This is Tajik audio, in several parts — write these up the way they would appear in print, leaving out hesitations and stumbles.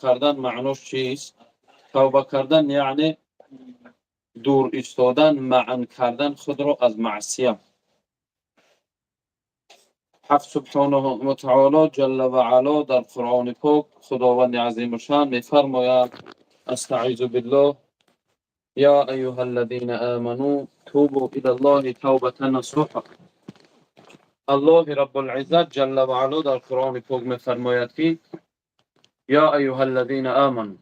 Кардан маънош чист? Тавба кардан яъне дур истодан, манъ кардан худро аз маъсият. Ҳақ субҳонаҳу ва таъоло ҷалла ва ало дар Қуръони Пок Худованди Азимушшаън мефармояд: Астаъизу биллоҳ, я айюҳаллазина аману тубу илаллоҳи тавбатан насуҳа. Аллоҳи Раббул-Иззат ҷалла ва ало дар Қуръони Пок мефармояд, ки я айюҳаллазина аману,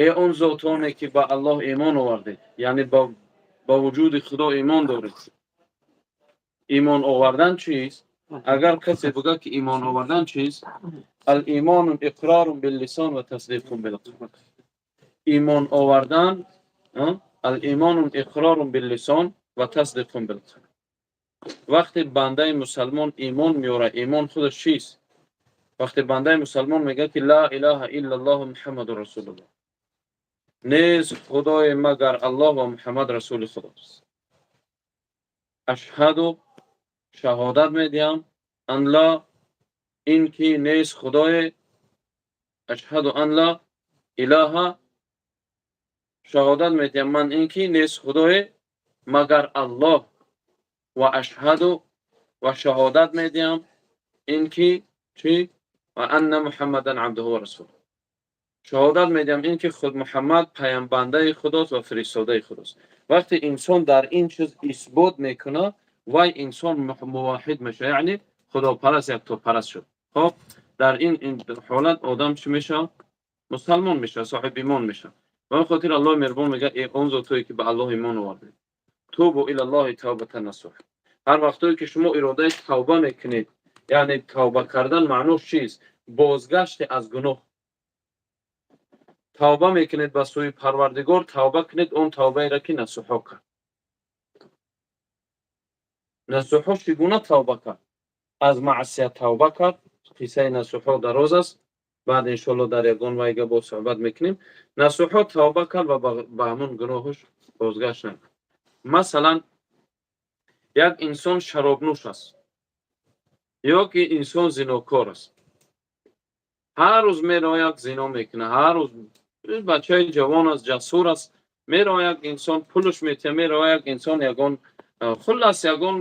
эй он зотоне ки ба Аллоҳ имон овардед, яъне ба вуҷуди Худо имон доред. Имон овардан чист? Агар касе бигӯяд, ки имон овардан чист? Ал-имону иқрорун бил-лисон ва тасдиқун бил-қалб. Имон овардан, ал-имону иқрорун бил-лисон ва тасдиқун бил-қалб. Вақте бандаи мусалмон имон меорад, имон худаш чист? Вақте бандаи мусалмон мегӯяд, ки ла илаҳа иллаллоҳу Муҳаммадун расулуллоҳ, нест худое магар Аллоҳ ва Муҳаммад расули худост. Ашҳаду, шаҳодат медиҳам, ан ла, ин ки нест худое, ашҳаду ан ла илаҳа, шаҳодат медиҳам ман ин ки нест худое магар Аллоҳ, ва ашҳаду, ва шаҳодат медиҳам ин ки чӣ? Ва анна Муҳаммадан абдуҳу ва расулуҳ. Шаҳодат медиҳам ин ки худ Муҳаммад паёмбандаи худост ва фиристодаи худост. Вақте инсон дар ин чиз исбот мекунад, вай инсон муваҳҳид мешавад, яъне худопараст, яктопараст шуд. Хоб, дар ин ҳолат одам чӣ мешавад? Мусалмон мешавад, соҳиби имон мешавад. Ба он хотир Аллоҳи меҳрубон мегӯяд: эй он зотое ки ба Аллоҳ имон овардед, тубу илаллоҳи тавбатан насуҳ. Ҳар вақтое ки шумо иродаи тавба мекунед, яъне тавба кардан маънош чист? Бозгаште аз гуноҳ. Тавба мекунед ба сӯи Парвардигор, тавба кунед он тавбаеро, ки Насуҳо кард. Насуҳо чӣ гуна тавба кард? Аз маъсият тавба кард. Қиссаи Насуҳо дароз аст, баъд иншоалло дар ягон вайга боз суҳбат мекунем. Насуҳо тавба кард ва ба ҳамон гуноҳаш бозгашт накард. Масалан, як инсон шаробнӯш аст ё ки инсон зинокор аст, ҳар рӯз мерояд, зино мекунад. Ҳар рӯз бачаи ҷавон аст, ҷасур аст, мерояд, як инсон пулш метиҳад, мерояд, як инсон ягон, хуллас, ягон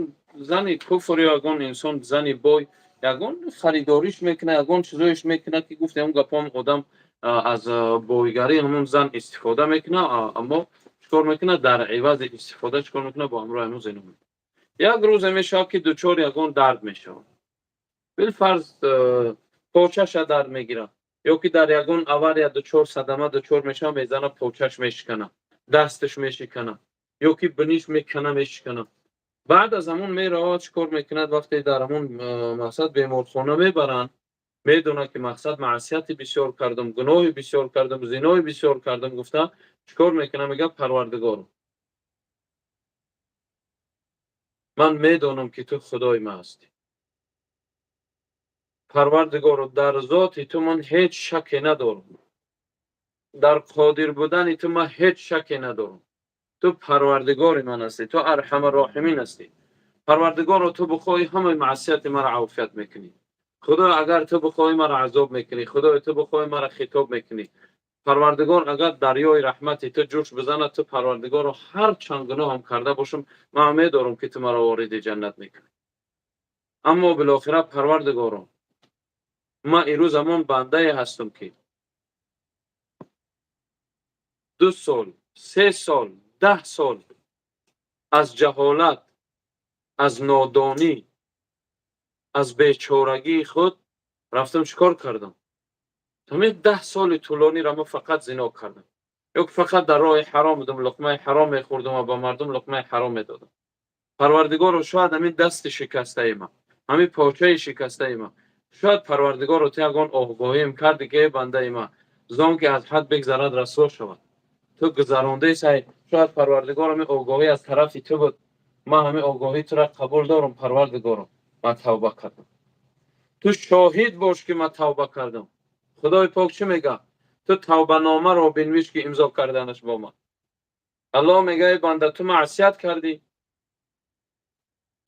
зани куфр ё ягон инсон, зани бой, ягон харидориш мекунад, ягон чизоеш мекунад, ки гуфтем гапом, одам аз бойгарии ҳамон зан истифода мекунад, аммо чикор мекунад? Дар ивази истифода чикор мекунад? Бо ҳамроҳи ҳамон зино мекунад. Як рӯзе мешавад, ки дучори ягон дард мешавад, билфарз, почаша дард мегирад ё ки дар ягон авария дучор, садама дучор мешавад, мезана, почаш мешикана, дасташ мешикана ё ки биниш мекана, мешикана. Баъд аз ҳамон меравад, чӣ кор мекунад? Вақте дар ҳамон мақсад беморхона мебаранд, медонад, ки мақсад маъсияти бисёр кардам, гуноҳи бисёр кардам, зинои бисёр кардам гуфта, чӣ кор мекунам? Мегӯяд: «Парвардигорам, ман медонам, ки ту худои ман ҳастӣ. Парвардигоро, дар зоти ту ман ҳеҷ шаке надорам, дар қодир будани ту ман ҳеҷ шаке надорам. Ту парвардигори ман ҳастӣ, ту арҳамарроҳимин ҳастӣ. Парвардигоро, ту бихоҳӣ, ҳамаи маъсияти маро афвият мекунӣ. Худо, агар ту бихоҳӣ, маро азоб мекунӣ. Худоё, ту бихоҳӣ, маро хитоб мекунӣ. Парвардигор, агар дарёи раҳмати ту ҷӯш бизанад, ту парвардигоро, ҳар чанд гуноҳам карда бошам, ман медорам, ки ту маро вориди ҷаннат мекунӣ. Аммо билохира, парвардигоро, ман ирӯз ҳамон бандае ҳастам, ки 2 сол, 3 сол, 10 сол аз ҷаҳолат, аз нодонӣ, аз бечорагии худ рафтам, чӣ кор кардам? Ҳамин 10 соли тӯлониро ман фақат зино кардам ё ки фақат дар роҳи ҳаром будам, луқмаи ҳаром мехӯрдам ва ба мардум луқмаи ҳаром медодам. Парвардигоро, шояд ҳамин дасти шикастаи ман, ҳамин почаи шикастаи ман, шояд, парвардигоро, ту ягон огоҳием кардӣ, ки эй бандаи ман, зон ки аз ҳад бигзарад, расво шавад, ту гузарондаи сай. Шояд, парвардигор, ҳамин огоҳӣ аз тарафи ту буд. Ман ҳамин огоҳии тура қабул дорам. Парвардигоро, ман тавба кардам, ту шоҳид бош, ки ман тавба кардам». Худои пок чӣ мегӯяд? Ту тавбаномаро бинвиш, ки имзо карданаш бо ман. Аллоҳ мегӯяд: эй банда, ту маъсият кардӣ,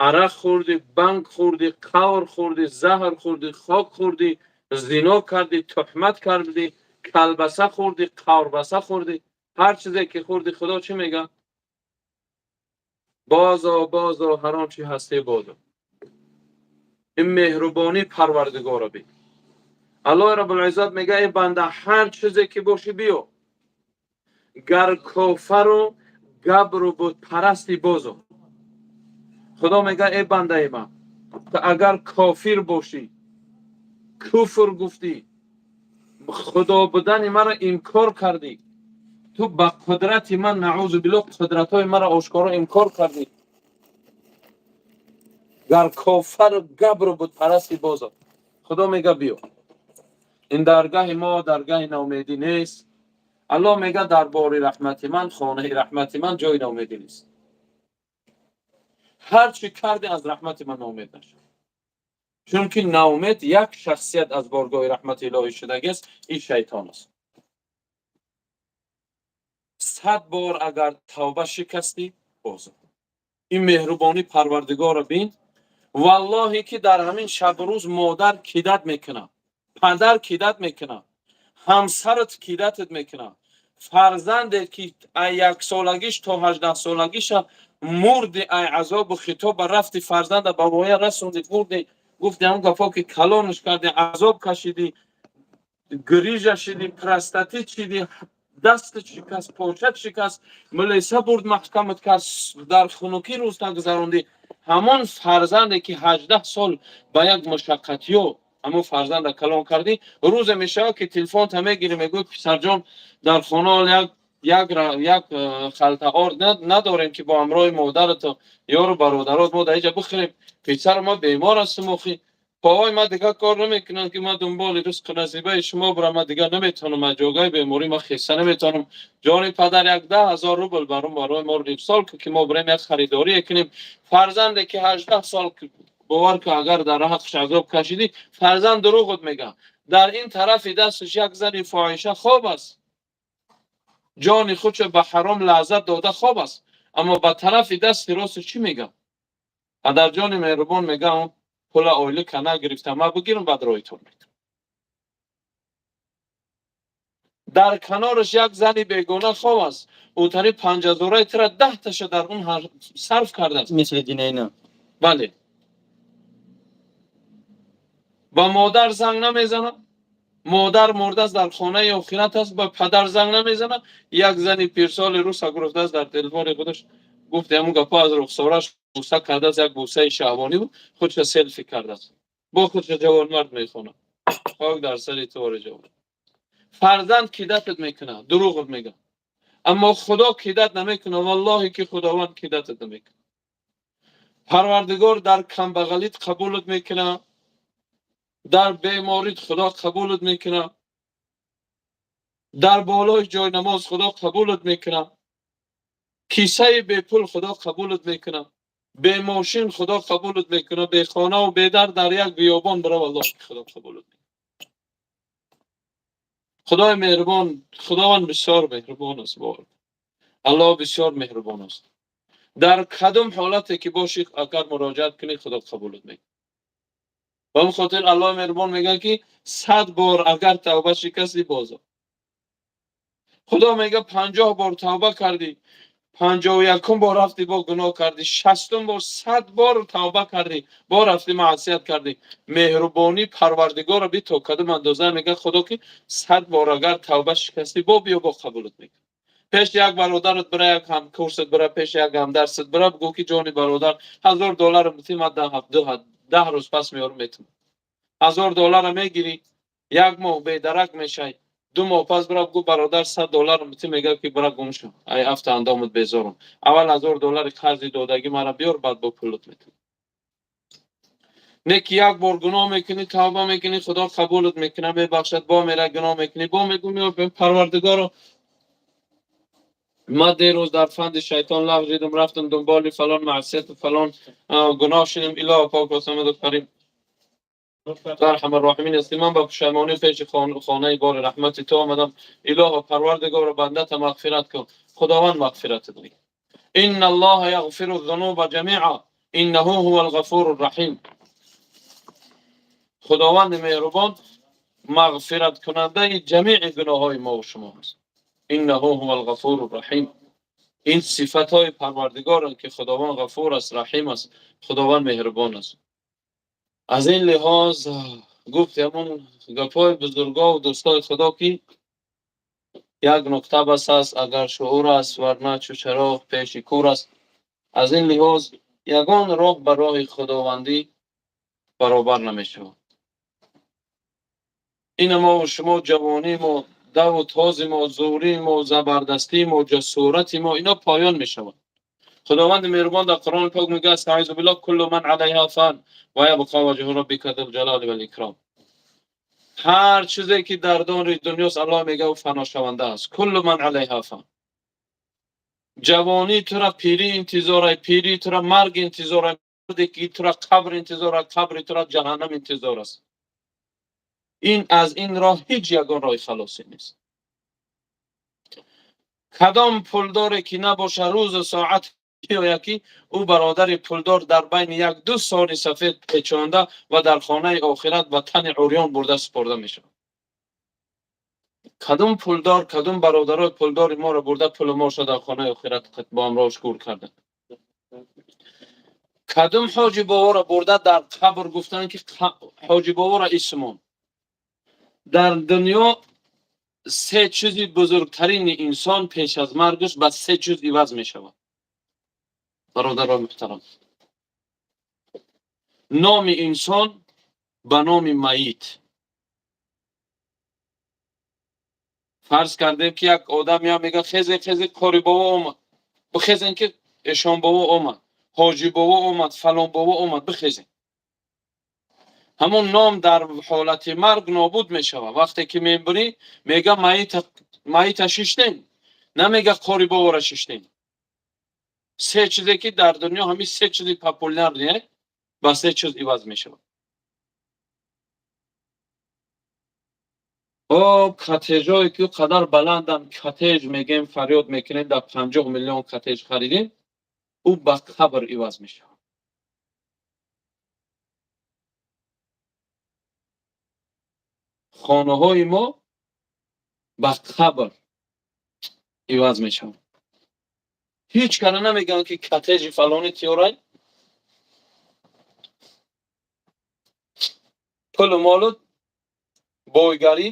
арақ хӯрдӣ, банг хӯрдӣ, қавр хӯрдӣ, заҳр хӯрдӣ, хок хӯрдӣ. Зино кардӣ, туҳмат кардӣ, калбаса хӯрдӣ, қаврбаса хӯрдӣ, ҳар чизе ки хӯрдӣ, Худо чӣ мегӯяд? Бозо, бозо, ҳар он чӣ ҳастӣ, бозо. Ин меҳрубонии Парвардигоро бин. Аллоҳ Раббулиззат мегӯяд: эй банда, ҳар чизе ки бошӣ, биё. Гар кофару габру бутпарастӣ, бозо. Худо мегӯяд: эй бандаи ман, ту агар кофир бошӣ, куфр гуфтӣ, Худо будани маро инкор кардӣ, ту ба қудрати ман, наъузу биллоҳ, қудратҳои маро ошкоро инкор кардӣ, гар кофару габру бутпарастӣ, бозо. Худо мегӯяд: биё. Ин даргаҳи мо даргаҳи ноумедӣ нест. Аллоҳ мегӯяд: дар бори раҳмати ман, хонаи раҳмати ман ҷои ноумедӣ нест. Ҳар чӣ кардӣ, аз раҳмати ман ноумед нашав, чунки ноумед як шахсият аз боргоҳи раҳмати илоҳӣ шудагист, ин шайтон аст. 100 бор агар тавба шикастӣ, бозо. Ин меҳрубонии Парвардигорро бин. Валлоҳе ки дар ҳамин шабу рӯз модар кидать мекунад, падар кидать мекунад, ҳамсарат кидать мекунад, фарзанде ки ай яксолагиш то 18-солагиша мурди, ай азобу хитоба рафти, фарзанда ба воя расонди, бурди, гуфти ҳамн гапҳо ки калонаш кардӣ, азоб кашидӣ, грижа шидӣ, простатит шидӣ, дастат шикаст, почат шикаст, милиса бурд, маҳкамат кард, дар хунукӣ рӯзта гузарондӣ. Ҳамон фарзанде ки 18 сол ба як мушаққатиё ҳамон фарзанда калон кардӣ, рӯзе мешавад ки телефонта мегирӣ, мегӯӣ: писарҷон, дар хона як халта орд надорем ки бо ҳамроҳи модарату ёру бародарот мо дар иҷа бихӯрем. Писар, ма бемор ҳастем, охи поҳои ма дигар кор намекунанд ки ман дунболи ризқу насибаи шумо бурам. Ман дигар наметавонам, аз ҷойгоҳи беморӣ ман хеста наметавонам. Ҷони падар, як 10 000 рубл баром барои мо ирсол кун ки мо бирем, як харидорие кунем. Фарзанде ки 18 сол, бовар кун, агар дар ҳаққаш азоб кашидӣ, фарзанд дурӯғот мегӯяд. Дар ин тарафи дасташ як зани фоҳиша хоб аст, ҷони худшо ба ҳаром лаззат дода хоб аст, аммо ба тарафи дасти росташ чӣ мегӯяд? Падарҷони меҳрубон, мегӯям, пула ойлика нагирифта, ман бигирам, баъд роҳитон метам. Дар канораш як зани бегона хоб аст, ӯтари панҷҳазораи тура 10-таша дар он сарф кардааст. Мисли динайна. Бале, ба модар занг намезанад, модар мурдааст, дар хонаи охират аст. Ба падар занг намезанад. Як зани пирсоли руса гирифтааст, дар телефони худаш гуфт ҳамун гапҳо, аз рухсораш бӯса кардааст, як бӯсаи шаҳвонӣ буд, худша селфи кардааст, бо худша ҷавонмард мехонад. Хок дар сари твори ҷавон. Фарзанд кидать мекунад, дурӯғот мегӯяд, аммо Худо кидать намекунад. Валлоҳе ки Худованд кидать намекунад. Парвардигор дар камбағалит қабулат мекунад, дар беморит Худо қабулат мекунад, дар болои ҷои намоз Худо қабулат мекунад, кисаи бепул Худо қабулат мекунад, бемошин Худо қабулат мекунад, бехонаву бедар дар як биёбон бирав, аллоҳ Худо қабулат мекунад. Худои меҳрубон, Худованд бисёр меҳрубон аст. Бор Аллоҳ бисёр меҳрубон аст. Дар кадом ҳолате ки бошӣ, агар муроҷиат кунӣ, Худо қабулат мекунад. Ба он хотир Аллоҳ меҳрубон мегӯяд ки 100 бор агар тавба шикастӣ, бозо. Худо мегӯяд: 50 бор тавба кардӣ, 51-ум бор рафтӣ, бо гуноҳ кардӣ, 60-ум бор, 100 бор тавба кардӣ, бо рафтӣ, маъсият кардӣ. Меҳрубонӣ Парвардигорро би то кадом андоза. Мегӯяд Худо ки 100 бор агар тавба шикастӣ, бо биё, бо қабулат мекунад. Пеши як бародарат бира, як ҳамкурсат бира, пеши як ҳамдарсат бира, бигӯ ки ҷони бародар, 1000 доллар бити, ман 10 рӯз пас меорам, метам. 1000 доллара мегирӣ, як моҳ бедарак мешай. 2 моҳ пас бира, бигӯ: бародар, 100 доллар бити. Мегӯяд ки бира гум шав, ай афта андомат безорам, аввал 1000 доллари қарзи додагӣ мара биёр, баъд бо пулат метам. Не ки як бор гуноҳ мекунӣ, тавба мекунӣ, Худо қабулат мекунад, мебахшад, бо мера гуноҳ мекунӣ, бо мегӯ: Парвардигоро, ман дерӯз дар фанди шайтон лағжидам, рафтам, дунболи фалон маъсияту фалон гуноҳ шудем. Илоҳо пок осамаду карим, арҳамар роҳимин ҳастӣ, ман ба пушаймонӣ пеши хонаи бори раҳмати ту омадам. Илоҳо Парвардигоро, бандата мағфират кун. Худованд мағфиратат мекунад. إن الله يغفر الذنوب جميعا إنه هو الغفور الرحيم. Худованди меҳрубон. Мағфираткунандаи ҷамеи гуноҳҳои мо шумо аст. إنه هو الغفور الرحيم. Ин сифатҳои Парвардигоранд, ки Худованд Ғафур аст, Раҳим аст, Худованд меҳрубон аст. Аз ин лиҳоз гуфт ҳамон гапҳои бузургов, дӯстои Худо, ки як нуқта бас аст, агар шуур аст, варна чу чароғ пеши кур аст. Аз ин лиҳоз ягон роҳ ба роҳи худовандӣ баробар намешавад. Ина мо шумо, ҷавонии мо, даву този мо, зӯрии мо, забардастии мо, ҷасорати мо, ино поён мешавад. Худованди меҳрубон дар Қуръони пок мегӯяд: أعوذ بالله، كل من عليها فان ويبقى وجه ربك ذو الجلال والإكرام. Ҳар чизе ки дар дори дунёст, Аллоҳ мегӯяд, ӯ фаношаванда аст. كل من عليها فان. Ҷавонии тура пирӣ интизора, пирии тура марг интизора, ки тура қабр интизора, қабри тура ҷаҳаннам интизор аст. Ин аз ин роҳ ҳеҷ ягон роҳи халосӣ нест. Кадом пулдоре ки набоша, рӯзу соат биёяд, ки ӯ бародари пулдор дар байни як ду соли сафед печонда ва дар хонаи охират ба тани урён бурда супорда мешавад. Кадом пулдор, кадом бародарои пулдори моро бурда, пулу молша дар хонаи охират бо ҳамроҳш гур карда? Кадом ҳоҷи боворо бурда дар қабр гуфтанд, ки ҳоҷи боворо исмон? Дар дунё се чизи бузургтарини инсон пеш аз маргаш ба се чиз иваз мешавад, бародарои муҳтарам. Номи инсон ба номи майит. Фарз кардем, ки як одам я мега: «Хезе, хезе, қори бобо омад, бихезен, ки эшон бобо омад, ҳоҷи бобо омад, фалон бобо омад, бихезен». Ҳамон ном дар ҳолати марг нобуд мешавад. Вақте ки мебурӣ, мега: «Майита шиштем», намега: «Қори бобора шиштем». Се чизе ки дар дунё, ҳамин се чизи популярный ба се чиз иваз мешавад. О, коттеҷҳое ки қадар баландам, коттеҷ мегем, фарёд мекунем, дар 50 миллион коттеҷ харидем, ӯ ба қабр иваз мешавад. Хонаҳои мо ба қабр иваз мешавад. Ҳеҷ кара намегӯянд, ки коттеҷи фалонӣ тиёрай, пулу молу бойгарӣ,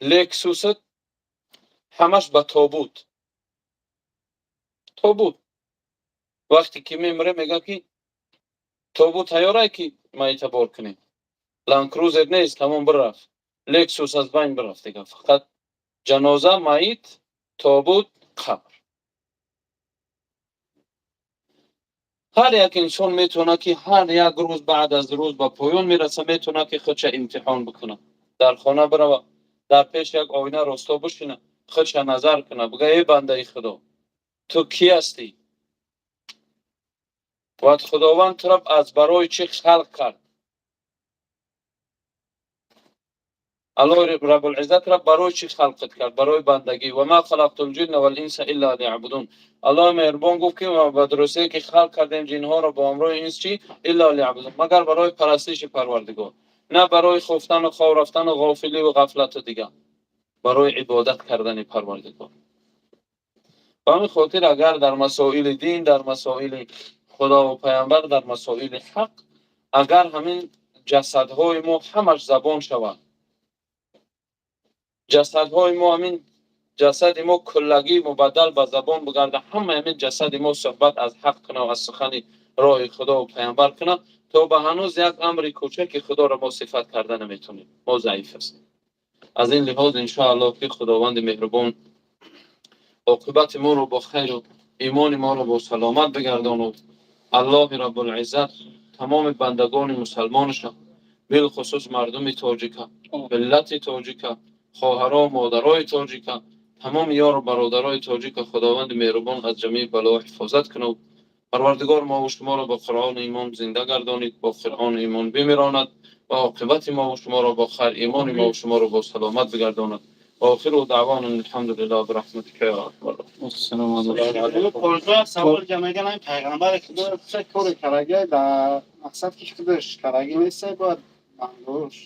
Лексусат ҳамаш ба тобут, тобут. Вақте ки мемире, мегӯяд, ки тобут тайёрай, ки майита бор кунем. Ландкрузер нест, тамом, бирафт. Лексус аз байн бирафт дига. Фақат ҷаноза, майит, тобут, қабр. Ҳар як инсон метавонад, ки ҳар як рӯз баъд аз рӯз ба поён мераса, метавонад, ки худша имтиҳон бикунад. Дар хона бирава, дар пеши як оина росто бишина, худша назар кунад, бига: «Эй бандаи Худо, ту кӣ ҳастӣ ва Худованд туро аз барои чӣ халқ кард? Аллоҳ Раббулиззатро барои чӣ халқат кард?» Барои бандагӣ. وما خلقت الجن والإنس إلا ليعبدون. Аллоҳ меҳрубон гуфт, ки ба дурустие ки халқ кардем ҷинҳоро бо ҳамроҳи инс чӣ? إلا ليعبدون, магар барои парастиши Парвардигор, на барои хуфтану хоб рафтану ғофиливу ғафлату дигар, барои ибодат кардани Парвардигор. Ба ҳамин хотир, агар дар масоили дин, дар масоили Худову паямбар, дар масоили ҳақ, агар ҳамин ҷасадҳои мо ҳамаш забон шавад, ҷасадҳои мо, ҳамин ҷасади мо куллагӣ мубаддал ба забон бигарда, ҳама ҳамин ҷасади мо суҳбат аз ҳақ кунад, аз сухани роҳи Худову паямбар кунад, то ба ҳанӯз як амри кӯчаки Худоро мо сифат карда наметонем, мо заиф ҳастем. Аз ин лиҳоз, иншоаллоҳ, ки Худованди меҳрубон оқибати моро бо хайру имони моро бо саломат бигардонад. Аллоҳи Раббулиззат тамоми бандагони мусалмонаша, билхусус мардуми тоҷика, миллати тоҷика, хоҳаро, модарои тоҷика, тамоми ёру бародарои тоҷика Худованди меҳрубон аз ҷамеи бало ҳифозат кунад. Парвардигор мову шуморо бо Қуръону имон зинда гардонид, бо Қуръону имон бимиронад ва оқибати мову шуморо бо хайр, имони мову шуморо бо саломат бигардонад. وآخر دعوانا الحمد لله. برحمتك يا ارحم الراحمين. السلام علیکم. سوال که میگن پیغمبر خدا چه کاری کرده، در مقصد که خودش کرده نیست، باید منظورش.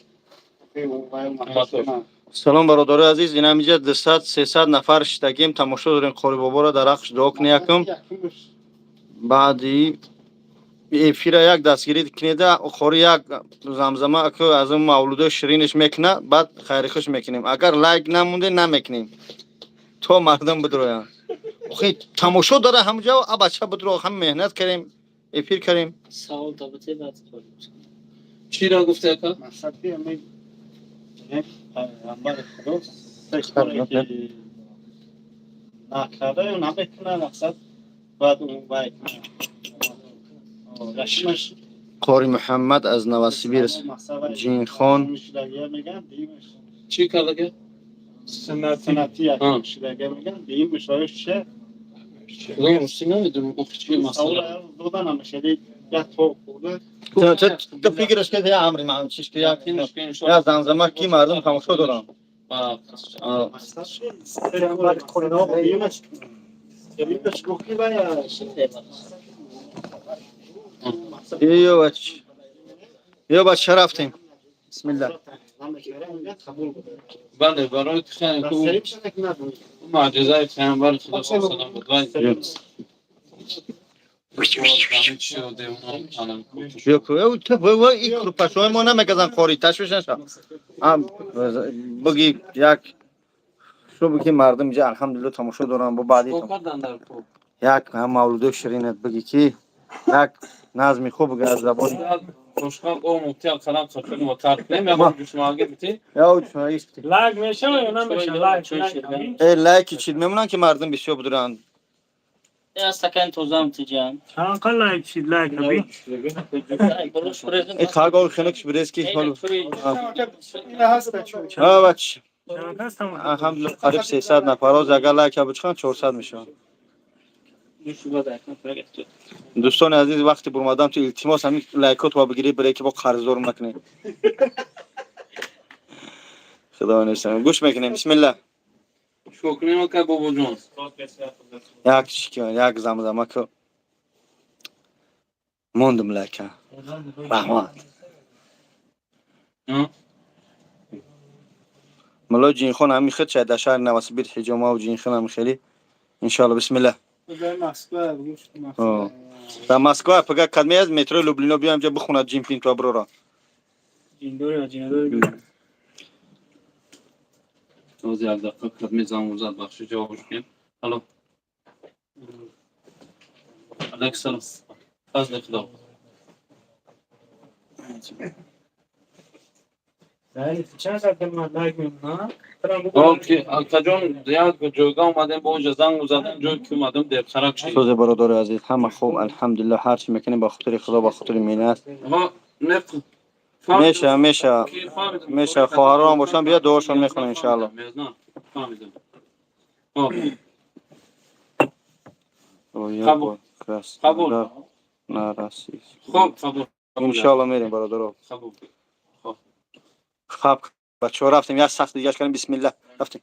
Салом, бародарои азиз. Ин ҳамиҷа 200, 300 нафар шитагим, тамошо дорем Қори боборо. Дар ҳаққш дуо кунӣ якум. Баъди эфира як дастгирӣ кунеда, қори як замзама ку аз он мавлудои ширинаш мекуна, баъд хайрихуш мекунем. Агар лайк намонде, намекунем, то мардум бидроянд. Охи, тамошо дора ҳамҷа, а бача бидро, ҳам меҳнат кардем, эфир кардем. Савол табите, баъд қори. Чӣ ра гуфте, ака? Мақсад ки ҳамин пайғамбари Худо се коре ки накарда ё намекуна, мақсад бояд он вай кунад. Якумаш Қори Муҳаммад аз Новосибирск, Ҷинхон. Меган, дуюмаш Чӣ кардага? Суннати якум шудага меган, дуюмаш оё че? Худо, ростӣ намедонам, охи, чӣ масъала. Дода намешади, як тоқ хӯрда. Ту фикраш ки я амри ман чиш ки як я замзама ки мардум тамошо доранд. Мақсад дуюмаш гуфт ки вай Ё бач, ё бача, рафтем, бисмилла. Бале, барои муъҷизаи паёмбари Худо салом буд, вай. И пашои мо намегазан, қори, ташвиш наша. Буги як шу буги, мардум иҷа алҳамдулилла тамошо доранд. Бо баъди як мавлудои ширинат буги, ки як назми хуб буги аз забони. Хушхал о муфти алқалам сохин ва тарк нем, ягон ҷушмаги бити. Лайк мешава ё намеша? Лайк. Э, лайки чид мемонанд, ки мардум бисёр будуранд. Я стакан тозам тиҷам. Чанд қа лайк шид, лайк аби? Э, қагол хинукш бирез ки ҳоло. А бач. Чанд кас тамошо? Алҳамдулилла, қариб 300 нафар. Ҳозир агар лайка бичиқанд, 400 мешаванд. Дӯстони азиз, вақти бурмадам ту, илтимос, ҳамин лайкотро бигирӣ, бире, ки бо қарздорум накунед. Худо нестам, гӯш мекунем, бисмилла. Чикор кунем, ака бобоҷон? Як чики, як замзама ку, мондум лайка, раҳмат. Мулло Ҷинхон ҳамин хел чай дар шаҳри Новосибир ҳиҷомаву ҷинхон ҳамин хели, иншоалло, бисмилла. Дар Москва пага кадме аз метрои Люблино биём ҷа, бихонад ҷинпин то бирора. Ҷиндори ва ҷинадори. Ҳозир як дақиқа, кадме занг зад, бахши, ҷавобш кунем. Алло, алайкум салом, фазли Худо. Чанд саат ман лайк мемонам? Ки акаҷон, як ҷойга омадем, бо онҷа занг задем, ҷой ки омадем, дертарак шид. Созе, бародари азиз, ҳама хуб, алҳамдулилла. Ҳар чи мекунем, ба хотири Худо, ба хотири меҳнат. Меша, меша, меша. Хоҳарон бошанд, бия, дуошон мехонем, иншаалло. Фаҳмидам. Қабул. Нарасид. Хуб, қабул. Иншоалло, мерем, бародаро. Қабул. Хаб, бачаҳо, рафтем, як сахт дигаш кардем, бисмилла, рафтем.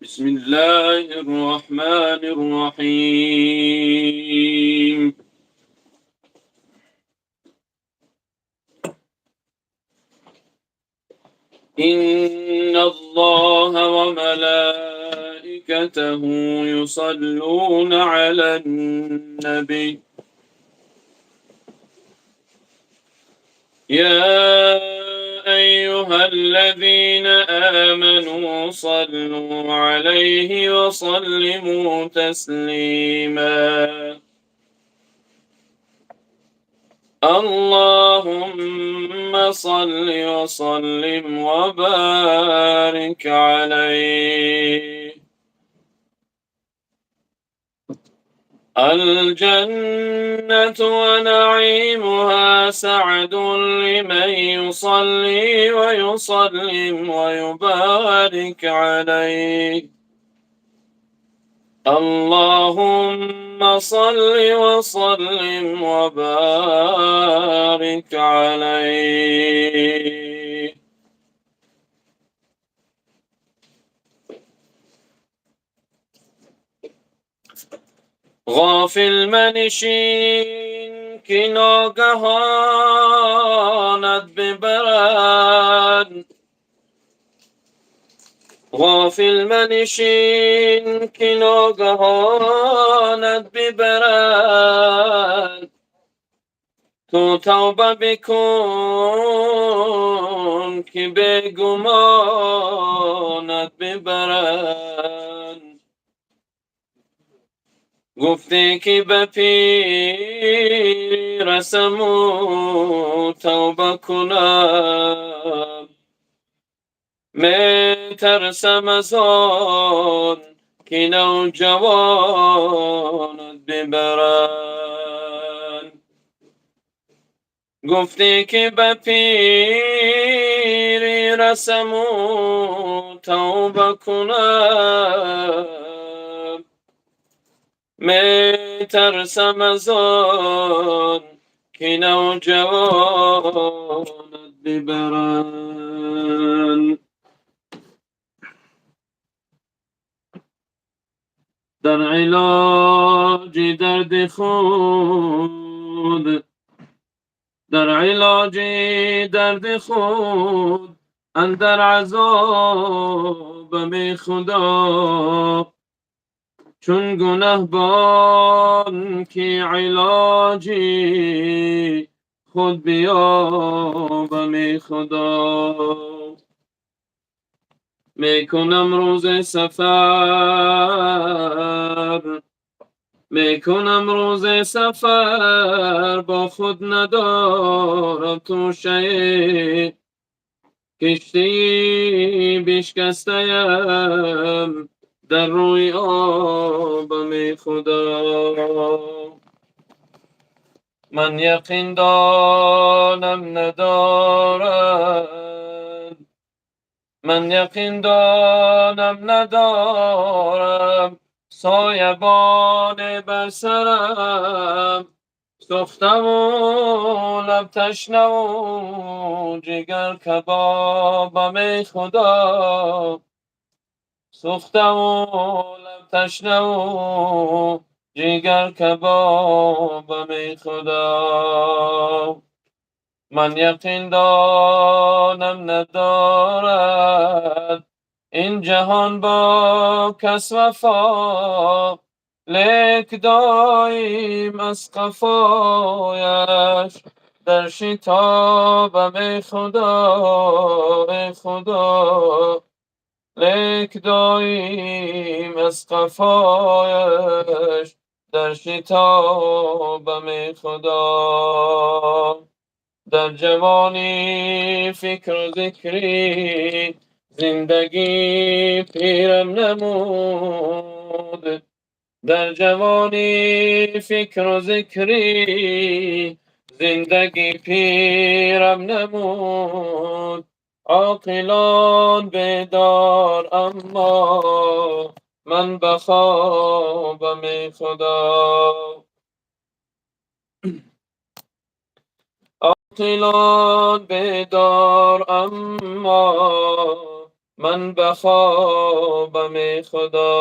بسم الله الرحمن الرحيم. إن الله وملائكته يصلون على النبي، يا أيها الذين آمنوا صلوا عليه وسلموا تسليما. اللهم صل وسلم وبارك عليه. الجنة ونعيمها سعد لمن يصلي ويسلم ويبارك عليه. اللهم صل وسلم وبارك عليه. غافل منشین که ناگهانت ببرد. Ғофил манишин, ки ногаҳонат бибарад. Ту тавба бикун, ки бегумонат бибарад. Гуфтӣ, ки ба пирӣ расаму тавба кунам, метарсам аз он, ки навҷавонат бибаранд. Гуфтӣ, ки ба пирӣ расаму тавба кунам, метарсам аз он, ки навҷавонат бибаранд. Дар илоҷи дарди худ, дар илоҷи дарди худ андар азобам, Худо. Чун гунаҳбон, ки илоҷи худ биёбам, Худо. Мекунам рӯзи сафар, мекунам рӯзи сафар, бо худ надорам тӯшае. Киштии бишкастаям дар рӯи обам, Худо. Ман яқин донам, надорад, ман яқин донам, надорам соябоне бар сарам. Сӯхтаву лаб ташнаву ҷигар кабобам, Худо. Сӯхтаву лаб ташнаву ҷигар кабобам, Худо. Ман яқин донам, надорад ин ҷаҳон бо кас вафо, лек доим аз қафояш дар шитобам, Худо, Худо. Лек доим аз қафояш дар шитобам, Худо. Дар ҷавонӣ фикру зикрӣ зиндагӣ пирам намуд. Дар ҷавонӣ фикру зикрӣ зиндагӣ пирам намуд. Оқилон бедор, аммо ман ба хобам, Худо. Оқилон бедор, аммо ман ба хобам, Худо.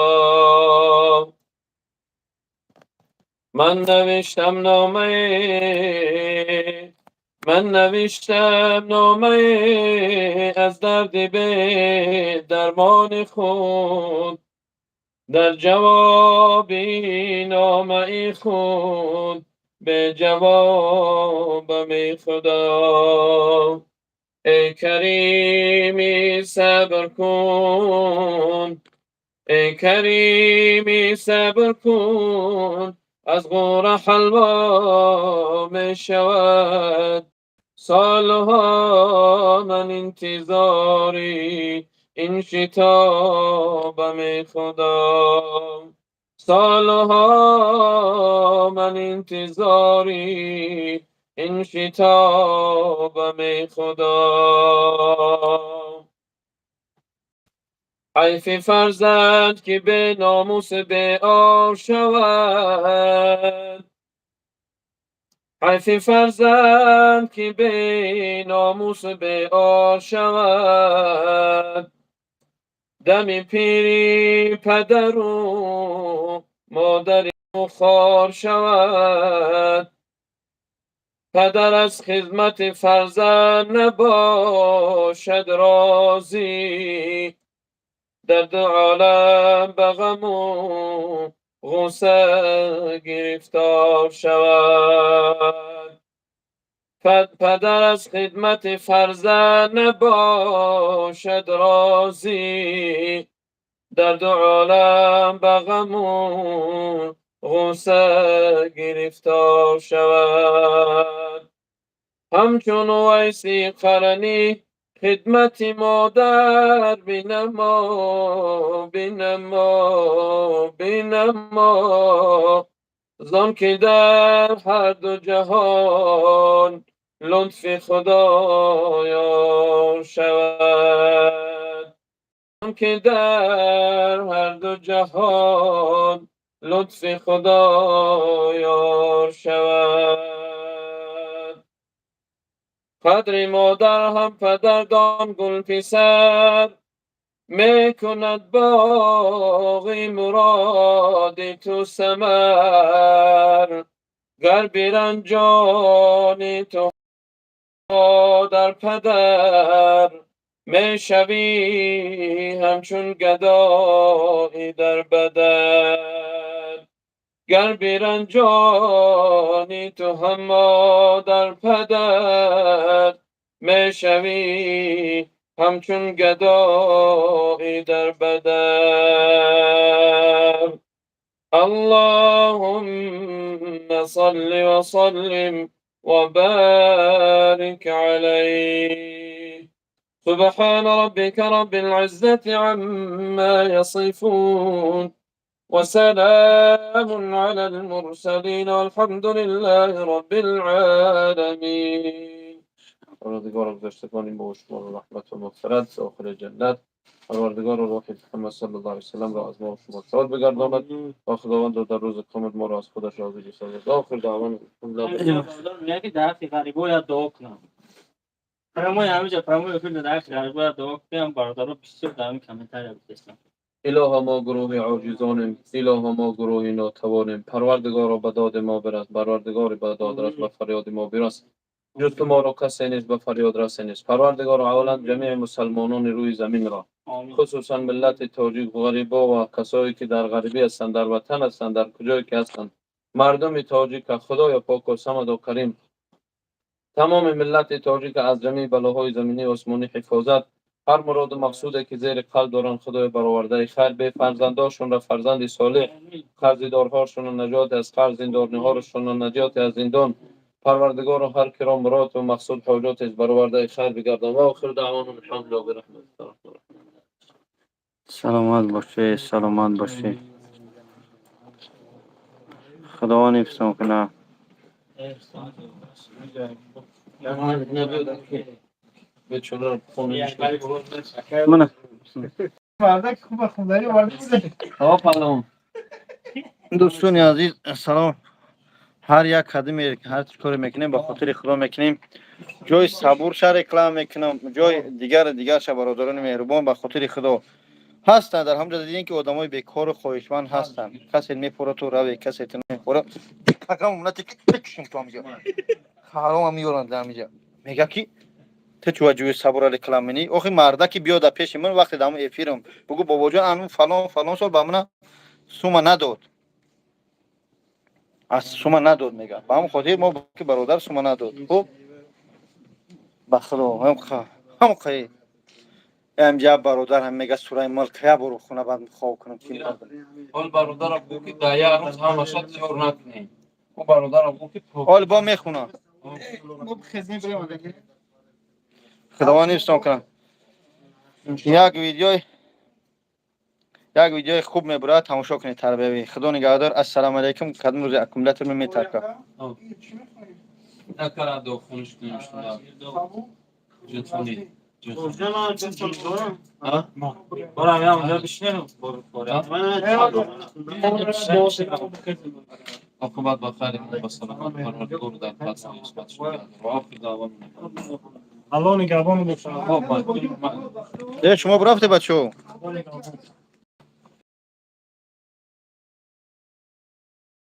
Ман навиштам номае, ман навиштам номае аз дарди бедармони худ. Дар ҷавоби номаи худ беҷавобам, Худо. Эй Карими, сабр кун, эй Карими, сабр кун, аз ғӯра ҳалво мешавад. Солҳо ман интизори ин шитобам, Худо. Солҳо ман интизори ин шитобам, Худо. Ҳайфи фарзанд, ки беномус, беор шавад. Ҳайфи фарзанд, ки беномус, беор шавад. Дами пирӣ падару модари хор шавад. Падар аз хизмати фарзанд набошад розӣ. Дар ду олам ба ғаму ғусса гирифтор шавад. Падар аз хидмати фарзанд набошад розӣ, дар ду олам ба ғаму ғусса гирифтор шавад. Ҳамчун Увайси Қарнӣ хидмати модар бинамо, бинамо, бинамо, зон ки дар ҳар ду ҷаҳон лутфи Худо ёр шавад, зон ки дар ҳар ду ҷаҳон лутфи Худо ёр шавад. Қадри модар ҳам падар дон, гул писар мекунад боғи муроди ту самар. Гар биранҷони ту дар падар, мешавӣ ҳамчун гадои дар бадар. Гар биранҷони ту ҳам модар падар, мешавӣ ҳамчун гадои дар бадар. اللهم صل وسلم وبارك عليه. سبحان ربك رب العزة عما يصفون، وسلام على المرسلين، والحمد لله رب العالمين. پروردگار گذشتگان ما و شما را رحمت و مغفرت، آخر جنت. پروردگار روح محمد صلی الله علیه وسلم را از ما و شما شاد بگرداند و خداوند در روز قیامت ما را از خودش راضی بسازد. آخر دعوانا الحمد. میگه که در حق غریبا یا دعا کنم. прямой ҳамиҷа прямой эфир дар ҳаққи ғарибо я дуо кунам. Бародаро бисёр дар ҳамин комментария гуфтестам. Илоҳо, мо гурӯҳи оҷизонем, илоҳо, мо гурӯҳи нотавонем. Парвардигоро, ба доди мо бирас, парвардигори ба дод рас, ба фарёди мо бирас. Ҷуз ту моро касе нест, ба фарёд расе нест. Парвардигоро, аввалан ҷамеи мусалмонони рӯи заминро, хусусан миллати тоҷик, ғарибо ва касое ки дар ғарибӣ ҳастанд, дар ватан ҳастанд, дар куҷое ки ҳастанд, мардуми тоҷика, Худоё поку самаду карим, тамоми миллати тоҷика аз ҷамеи балоҳои заминӣ, осмонӣ ҳифозат, ҳар муроду мақсуде ки зери қалб доранд, Худои баровардаи хайр, бефарзандошонро фарзанди солеҳ, қарздорҳошонро наҷоти аз қарз, зиндониҳорошонро наҷоти аз зиндон. Парвардигоро, ҳар киро мурод ва мақсуд ҳоҷотест, баровардаи хайр бигардон. Ва охир даъвона алҳамдулиллоҳ бирахматиллоҳ. Саломат бошед, саломат бошед, Худованд ҳифзтон кунад. Бечора. Мана. Мардак хуба хундари оварда. Паҳлавон. Дӯстони азиз, салом. Ҳар як қадаме, ҳар чӣ коре мекунем, ба хотири Худо мекунем. Ҷои сабурша реклама мекунам, ҷои дигар дигарша, бародарони меҳрубон, ба хотири Худо ҳастанд. Дар ҳамҷо дидем, ки одамои бекору хоҳишманд ҳастанд. Касе мепора, ту раве, касе ту намепора. Какам тикшим ту ҳамҷо ҳаромам меёранд. Ҳамиҷа мега, ки ту чува ҷои сабура реклама менӣ? Охи, мардаки биё дар пеши ман, вақте дар эфирам бугӯ: «Бобоҷон, ану фалон фалон сол ба мана сума надод, аз сума надод», мега. Ба ҳамон хотир мо ки бародар сума надод. Хуб, ба Худо ҳам қаи ҳамҷа бародар ҳам мега: «Сураи Мулк я боро хона, баъд хоб кунам». Ки Ҳол бародарам гуфт, ки дар як рӯз ҳамаша тиёр накунем. Ӯ бародарам гуфт, ки ҳол бо мехонам. Худованд ҳифзтон кунад. Як видеои хуб мебурад, тамошо кунед, тарбиявӣ. Худо нигаҳдор. Ассалому алайкум. Кадом рӯзи аккумулятор метарка? Накара хуниш кунем шуда. Ҷинхонӣ. Барам я унҷа бишинем. Оқибат ба хайр ба саломат. Парвардигор дар фазли исмат шуда. Ва охир даъвона. Аллоҳ нигаҳбон бошад. Э, шумо бурафте, бачаҳо?